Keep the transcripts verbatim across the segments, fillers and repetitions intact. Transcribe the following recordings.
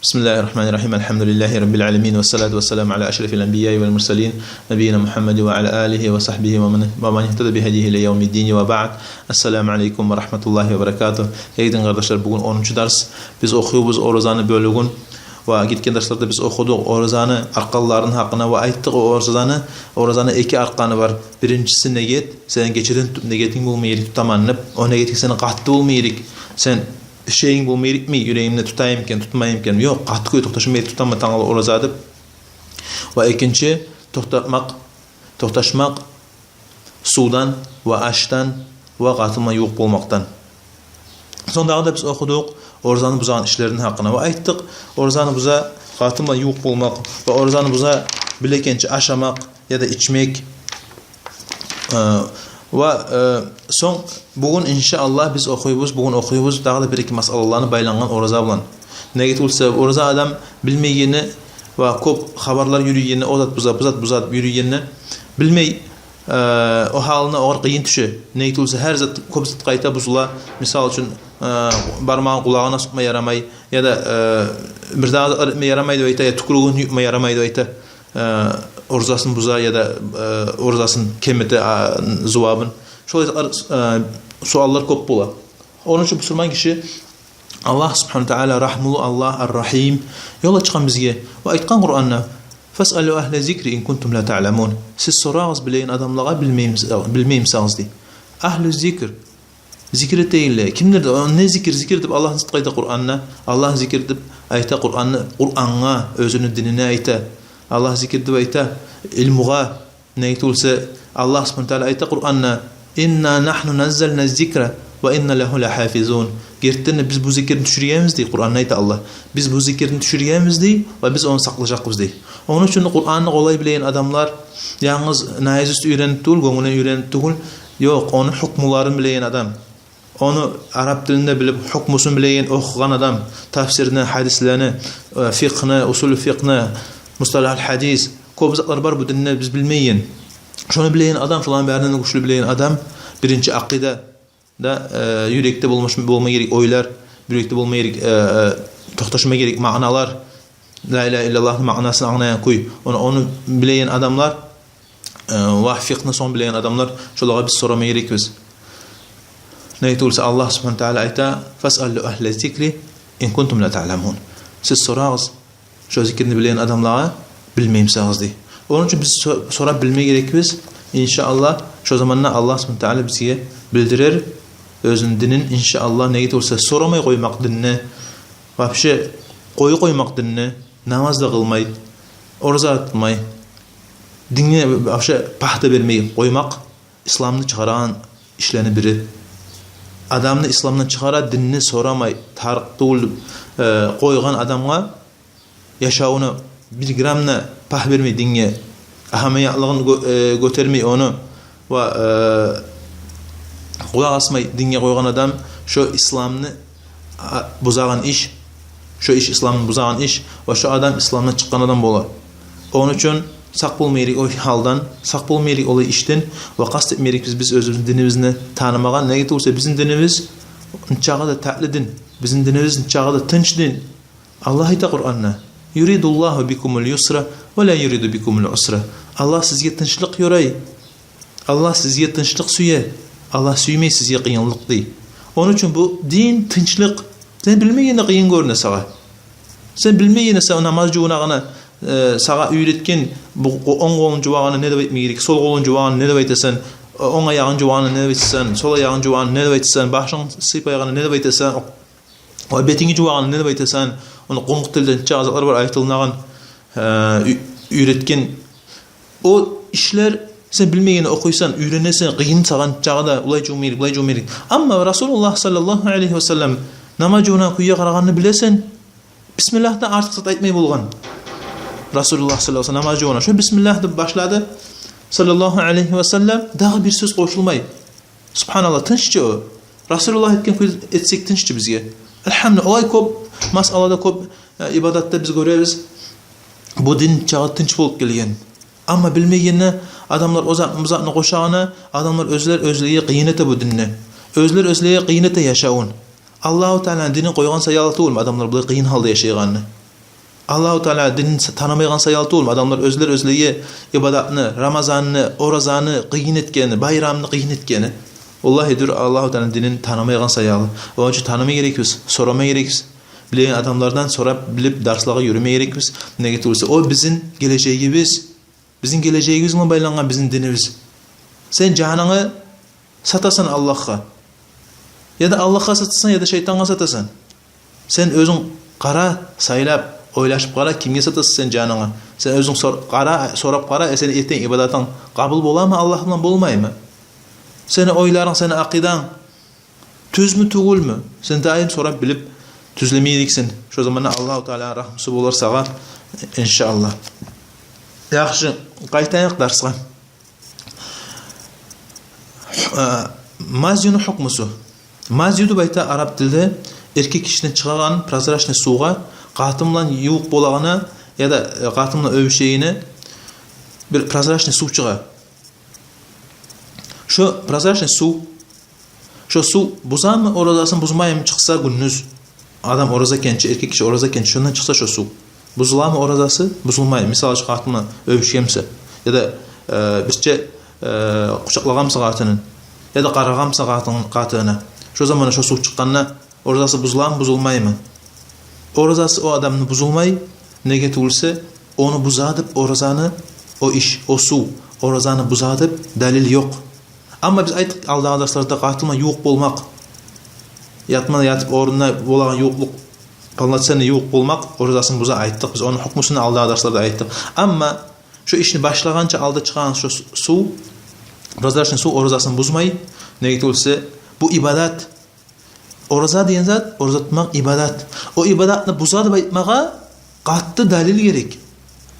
بسم الله الرحمن الرحيم. الحمد لله رب العالمين، والصلاة والسلام على أشرف الأنبياء والمرسلين، نبينا محمد وعلى آله وصحبه ومن، ومن اهتدى بهديه إلى يوم الدين، وبعد. السلام عليكم ورحمة الله وبركاته. Эй дин къардашлар, бугюн онунчу дарс. Биз охуйбуз оразаны бёлюгюн. Ва гетген дарсларда биз охудукъ оразаны аркъанларыны гьакъына ва айтдыкъ о оразаны, оразаны эки аркъаны бар. Биринчиси негет, сен гечеден тутуп негетинг болма герек тутаман деп. О негетинг сени къатты болма герек. Сен шейинг болма герекми, юрегимде тутайым экен, тутмайым экен. Ёкъ, къатты кюйде токъташма герек, тутаман тангала ораза деп. Ва экинчи, токътатмакъ, токъташмакъ сувдан ва ашдан ва къатын булан ювукъ болмакъдан. Сонг дагъы да биз охудукъ оразаны бузагъан ишлерини гьакъына ва айтдыкъ, оразаны буза къатын булан ювукъ болмакъ ва оразаны буза билекенче ашамакъ яда ичмек. Э, ва, э, сонг бугюн, иншааллагь, биз охуйбуз, бугюн охуйбуз дагъы да бир-эки масъалаланы байлангъан ораза булан. Неге тюгюлсе, ораза адам билмейгени ва кёп хабарлар юрюйгени, о зат буза, бу зат буза деп юрюйгени, билмей, э, о гьалына огъар къыйын тюше. Неге тюгюлсе, гьар зат, кёп зат къайта бузула. Мисал учун, э, бармагъын къулагъына сукъма ярамай, яда, э, бир дагъы зат этме ярамай деп айта, я тюкюрюгюн ютма ярамай деп айта. Э, оразасын буза яда, э, оразасын кемите, а, зувабын. Шолай затлар, э, суаллар кёп бола. Ону учун бусурман гиши, Аллагь субгьанагьу ва тааля рагьмулу Аллагь, ар-Рагьим, ёл ачгъан бизге ва айтгъан Къуранда: «Фасъалу агьла зикри ин кунтум ла таъламун». Сиз сорагъыз билеген адамлагъа, билмеймис-, билмеймисагъыз, дей. Агьлу зикр, зикр этегенлер кимдир де, о не зикр, зикр деп Аллагь зат къайда Къуранда? Аллагь зикр деп айта Къуранда, Къурангъа, оьзюню динине айта. Аллагь зикр деп айта илмугъа. Неге тюгюлсе, Аллагь субгьанагьу ва тааля айта Къуранда: «Инна нагьну наззална зикра ва инна лагьу лагьафизун». Гертиден де биз бу зикрни тюшюргенбиз, дей Къуранда, айта Аллагь. Биз бу зикрни тюшюргенбиз, дей, ва биз ону сакълажакъбыз, дей. Ону учун Къуранны къолай билеген адамлар, янгыз наизусть уьйренип тюгюл, гёнгюлден уьйренип тюгюл, ёкъ, ону гьукмуларын билеген адам, ону арап тилинде билип, гьукмусун билеген, охугъан адам, тафсирни, гьадислени, э, фикъгьны, усулу фикъгьны, мусталагьул гьадис, кёп затлар бар бу динде биз билмейген. Шону билеген адам, шоланы барындан гючлю билеген адам, биринчи акъида да, э, юрекде болмаш-, болма герек ойлар, юрекде болма герек, э, э, токъташма герек маъналар, ла илагьа иллаллагьны маънасын англайгъан кюй. Ону, ону билеген адамлар, э, ва фикъгьны сонг билеген адамлар, шолагъа биз сорама герекбиз. Неге тюгюлсе, Аллагь субгьанагьу ва тааля айта: «Фасъалу агьла зикри ин кунтум ла таъламун». Сиз сорагъыз шо зикрни билеген адамлагъа, билмеймисагъыз, дей. Ону учун биз со-, сорап билме герекбиз. Иншааллагь, шо заманда Аллагь субгьанагьу ва тааля бизге билдирер оьзюню динин, иншааллагь. Неге тюгюлсе, сорамай къоймакъ динни, вообще къоюп къоймакъ динни, намаз да къылмай, ораза да тутмай, динге вообще пагь да бермей къоймакъ исламны чыгъарагъан ишлени бири. Адамны исламдан чыгъара, динни сорамай, тарыкъ тюгюл, э, къойгъан адамгъа, яшавуна бир грамм да пагь бермей, динге агьамиятлыгъын гё-, э, гётермей ону ва, э, къулакъ асмай динге къойгъан адам, шо исламны, а, бузагъан иш, шо иш исламны бузагъан иш ва шо адам исламдан чыкъгъан адам бола. Ону учун сакъ болма герек о гьалдан, сакъ болма герек олай ишден ва къаст этме герекбиз биз оьзюбюзню динибизни танымагъа. Неге тюгюлсе, бизин динибиз нечакъы да татли дин, бизин динибиз нечакъы да тынч дин. Аллагь айта Къуранда: «Юридуллагьу бикумул юсра ва ла юриду бикумул усра». Аллагь сизге тынчлыкъ ёрай. Аллагь сизге тынчлыкъ сюе. Аллагь сюймей сизге къыйынлыкъ, дей. Ону учун бу дин тынчлыкъ. Сен билмегенде къыйын гёрюне сагъа. Сен билмегенде, сен намаз жувунагъанда, э, сагъа уьйретген, бу къо-, онг къолун жувагъанда не деп айтма герек, сол къолун жувагъанда не деп айтасан, о-, онг аягъын жувагъанда не деп айтасан, сол аягъын жувагъанда не деп айтасан, башынг сыйпайгъанда не деп айтасан, о, бетинги жувагъанда не деп айтасан, ону къумукъ тилде нече затлар бар айтылынагъан, э, уь-, уьйретген. О ишлер сен билмегенде охуйсан, уьйренесен, къыйын сагъа нечакъы да, булай жувма герек, булай жувма герек. Амма Расулуллагь саллаллагьу алайгьи ва саллам намаз жувунагъан кюйге къарагъанны билесен, бисмиллагьдан артыкъ зат айтмай болгъан. Расулуллагь саллаллагьу алайгьи ва саллам намаз жувунагъан, шо бисмиллагь деп башлады, саллаллагьу алайгьи ва саллам, дагъы бир сёз къошулмай. Субгьаналлагь, тынч чы о. Расулуллагь этген кюйде этсек тынч чы бизге. Альгьамдулиллагь, олай кёп масъалада, кёп, э, ибадатда биз гёребиз, бу дин чагъы тынч болуп гелген. Амма билмегенде адамлар о затны, бу затны къошагъаны, адамлар оьзлер оьзлеге къыйын эте бу динни. Оьзлер оьзлеге къыйын эте яшавун. Аллагьу Тааланы динин къойгъан саялы тюгюлмю адамлар булай къыйын гьалда яшайгъаны? Аллагьу Таала динин танымайгъан саялы тюгюлмю адамлар оьзлер оьзлеге ибадатны, рамазанны, оразаны къыйын этгени, байрамны къыйын этгени? Валлагьи, дюр, Аллагьу Тааланы динин танымайгъан саялы. Ону учун таныма герекбиз, сорама герекбиз. Билеген адамлардан сорап билип, дарслагъа юрюме герекбиз. Неге тюгюл эсе, о бизин гележегибиз. Бизин гележегибиз булан байлангъан бизин динибиз. Сен жанынгны сатасан Аллагьгъа. Яда Аллагьгъа сатасан, яда шайтангъа сатасан. Сен оьзюнг къара, сайлап, ойлашып къара, кимге сатасан сен жанынгны. Сен оьзюнг сор-, къара, сорап къара, э, сени этген ибадатынг къабул боламы Аллагь булан, болмаймы? Сени ойларынг, сени акъиданг тюзмю, тюгюлмю? Сен даим сорап билип тюзлеме герексен. Шо заманда Аллагьу Тааланы рагьмусу болар сагъа, иншааллагь. Яхшы, къайтайыкъ дарсгъа. Э, мазюну гьукмусу. Мазю деп айта араб тилде эркек гишиден чыгъагъан прозрачный сувгъа къатын булан ювукъ болагъанда яда, э, къатын булан оьбюшегенде бир прозрачный сув чыгъа. Шо прозрачный сув, шо сув бузамы оразасын, бузмаймы, чыкъса гюндюз? Адам ораза экенче, эркек гиши ораза экенче, шондан чыкъса шо сув, бузуламы оразасы? Бузулмай. Мисал учун, къатын булан оьбюшген буса, яда, э, бирче, э, къучакълагъан буса къатынын, яда къарагъан буса къатын-, къатынына, шо заманда шо сув чыкъгъанда оразасы бузуламы, бузулмаймы? Оразасы о адамны бузулмай. Неге тюгюл эсе, ону буза деп оразаны, о иш, о сув оразаны буза деп далил ёкъ. Амма биз айтдыкъ алдагъы дарсларда, къатын булан ювукъ болмакъ, ятмагъа ятып орнунда болагъан ювукълукъ, полноценный ювукъ болмакъ оразасын буза, айтдыкъ биз. Ону гьукмусун алдагъы дарсларда айтдыкъ. Амма шо ишни башлагъанча алда чыгъагъан шо су-, сув, прозрачный сув оразасын бузмай. Неге тюгюл эсе, бу ибадат. Ораза деген зат, ораза тутмакъ ибадат. О ибадатны буза деп айтмагъа къатты далил герек.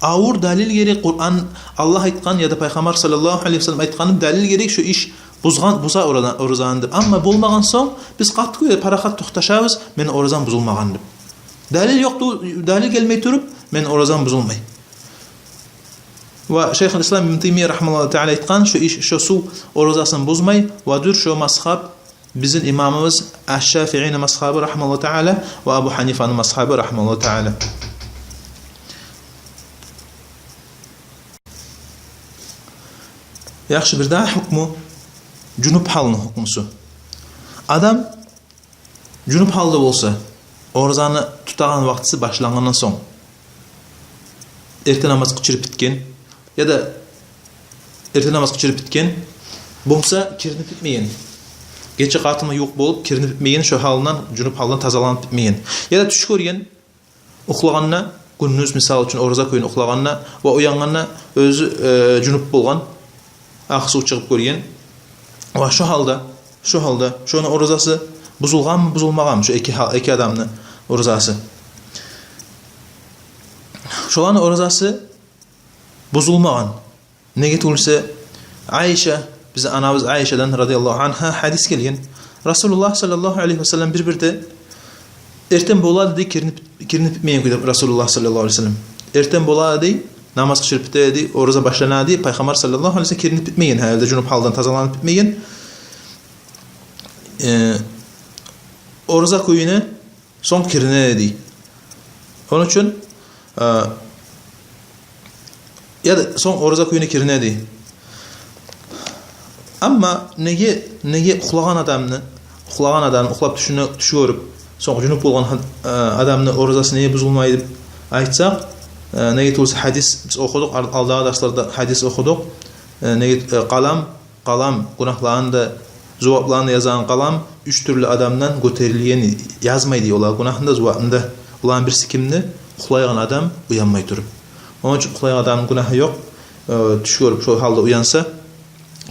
Авур далил герек. Къуран, Аллагь айтгъан яда Пайхаммар саллаллагьу алайгьи ва саллам айтгъан далил герек, шо иш бузгъан, буза ораза-, оразаны деп. Амма болмагъан сонг, биз къатты кюйде, парахат токъташабыз, мени оразам бузулмагъан деп. Далил ёкъ, далил гелмей туруп, мени оразам бузулмай. Ва Шайхул Ислам Ибн Таймия рагьимагьуллагьу таала айтгъан, шо иш, шо сув оразасын бузмай, ва дюр шо мазгьаб бизин имамыбыз Аш-Шафиини мазгьабы рагьимагьуллагьу таала ва Абу Гьанифаны мазгьабы рагьимагьуллагьу таала. Яхшы, бирдагъы гьукму, жунуп гьалны гьукмусу. Адам жунуп гьалда болса, оразаны тутагъан вакътиси башлангъандан сонг, эрте намаз къычырып битген, яда эрте намаз къычырып битген, болмаса киринип битмеген, гече къатынына ювукъ болуп киринип битмеген, шо гьалындан, жунуп гьалдан тазаланып битмеген, яда тюш гёрген, ухлагъанда, гюндюз, мисал учун, ораза кюйде ухлагъанда ва уянгъанда оьзю, э, жунуп болгъан, акъ сув чыгъып гёрген. Ва шо гьалда, шо гьалда шону оразасы бузулгъанмы, бузулмагъанмы, шо эки гьа-, эки адамны оразасы? Шоланы оразасы бузулмагъан. Неге тюгюл эсе, Айша, бизин анабыз Айшадан радияллагьу ангьа гьадис гелген. Расулуллагь саллаллагьу алайгьи ва саллам бир-бирде эртен бола эди дей, киринип, киринип битмеген кюйде Расулуллагь саллаллагьу алайгьи ва саллам. Эртен бола эди дей, намаз къычырып бите эди дей, ораза башлана эди дей, Пайхаммар саллаллагьу алайгьи ва саллам киринип битмеген, гьали де жунуп гьалдан тазаланып битмеген. Э, ораза кюйде сонг кирине эди дей. Ону учун, э, яда сонг ораза кюйде кирине эди дей. Амма неге, неге ухлагъан адамны, ухлагъан адамны, ухлап тюшюне, тюш гёрюп, сонг жунуп болгъан, э, адамны оразасы неге бузулмай деп айтсакъ, э, неге тюгюл эсе, гьадис биз охудукъ, ал-, алдагъы дарсларда гьадис охудукъ. Э, неге, э, къалам, къалам, гюнагьланы да, зувапланы да язагъан къалам уьч тюрлю адамдан гётерилген, язмай дей оланы гюнагьын да, зувапны да. Оланы бириси кимди? Ухлайгъан адам уянмай туруп. Ону учун ухлайгъан адамны гюнагьы ёкъ. Э, тюш гёрюп, шо гьалда уянса,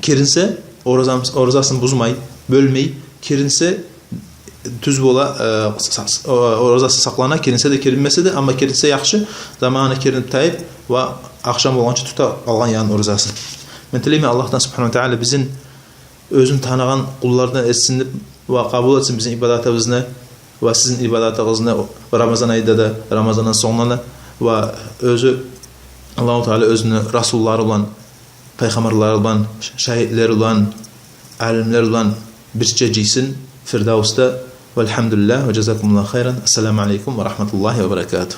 киринсе, оразам-, оразасын бузмай, бёлмей, киринсе, тюз бола, э, са-, са-, о-, оразасы сакълана, киринсе де, киринмесе де, амма киринсе яхшы, заманына киринип тайып ва ахшам болгъанча тута къалгъан ягъын оразасын. Мен тилеймен Аллагьдан субгьанагьу ва таала бизин оьзюн таныгъан къуллардан этсин деп ва къабул этсин бизин ибадатыбызны ва сизин ибадатыгъызны, рамазан айда да, рамазандан сонг да, ва оьзю Аллагьу таала оьзюню расуллары булан, пайхаммарлары булан, шагьитлери булан, алимлер булан бирче жыйсын Фирдавсда. Валгьамдулиллагь ва жазакумуллагьу хайран. Ассаламу алейкум ва рагьматуллагьи ва баракатугь.